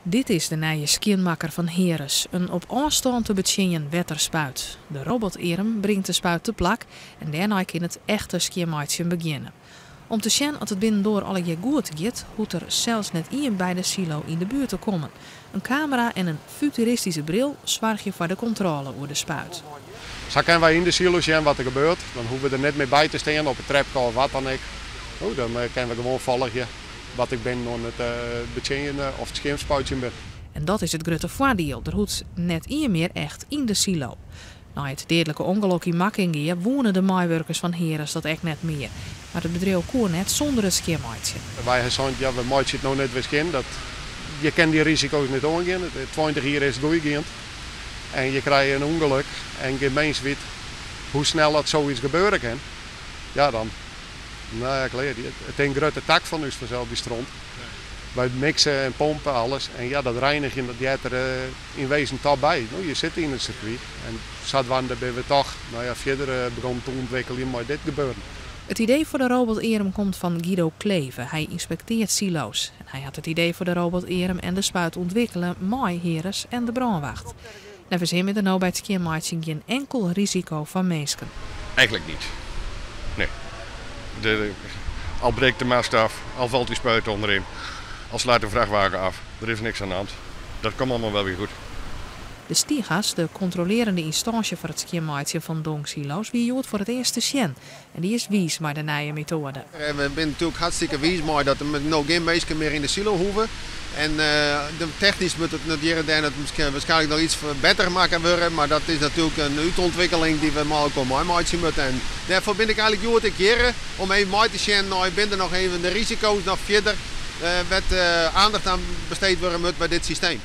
Dit is de nije skjinmakker fan Heeres, in op ôfstân te betsjinjen wetterspuit. De robotearm bringt de spuit te plak en dêrnei kin it echte skjinmeitsjen begjinne. Om te sjen oft it binnendoar allegear goed giet, hoecht der sels net ien by de silo yn de buert te kommen. In kamera en in futuristyske bril soargje foar de kontrôle oer de spuit. Sa kinne wy yn de silo sjen wat der gebeurt. Dan hoege we der net mear by te stean op it trepke of wat dan ek. Dan kinne we gewoan folgje wat ik binnen oan it betsjinjen of it skjinspuitsjen bin. En dat is it grutte foardiel. Der hoecht net ien mear echt yn de silo. Nei it deadlike ûngelok yn Makkingea woene de meiwurkers fan Heeres dat ek net mear. Mar it bedriuw koe net sûnder it skjinmeitsjen. Wy ha sein, ja, we meitsje it no net wer skjin. Dat, je kinne dy risiko's net oangean. 20 jier is it goed gien. En je krije in ûngelok en gjin mins wit hoe snel dat soiets gebeure kin. Ja, dan, no ja, klear. It is in grutte tak fan ús fansels, dy stront. Wy mikse en pompe alles. En ja, dat reinigjen, dat heart der yn wezen toch by. No, je sitte yn it sirkwy. En sadwaande binne we toch, no ja, fierder begûn te ûntwikkeljen mei dit gebeuren. It idee foar de robotearm komt fan Guido Kleve. Hy ynspektearret silo's. En hy hat it idee foar de robotearm en de spuit ûntwikkele mei Heeres en de brânwacht. Neffens him is der no by it skjinmeitsjen gjin inkel risiko foar minsken. Eigenlijk niet. Nee. Al breekt de mast af, al valt die spuit onderin, al slaat de vrachtwagen af, er is niks aan de hand. Dat komt allemaal wel weer goed. De Stigas, de kontrolearjende ynstânsje foar it skjinmeitsjen fan dongsilo's, wie hjoed foar it earst te sjen. En dy is wiis mei de nije metoade. En we binne natuerlik hartstikke wiis mei dat der no gjin minsken mear yn de silo hoege. En technysk moat it hjir en dêr waarskynlik noch iets better makke wurde, mar dat is natuerlik in útûntwikkeling dy't we mei elkoar meimeitsje moatte. En dêrfoar bin ik eigentlik hjoed ek hjir om even mei te sjen nei binne der noch even de risiko's noch fierder wêr't aandacht oan besteed wurde moat by dit systeem.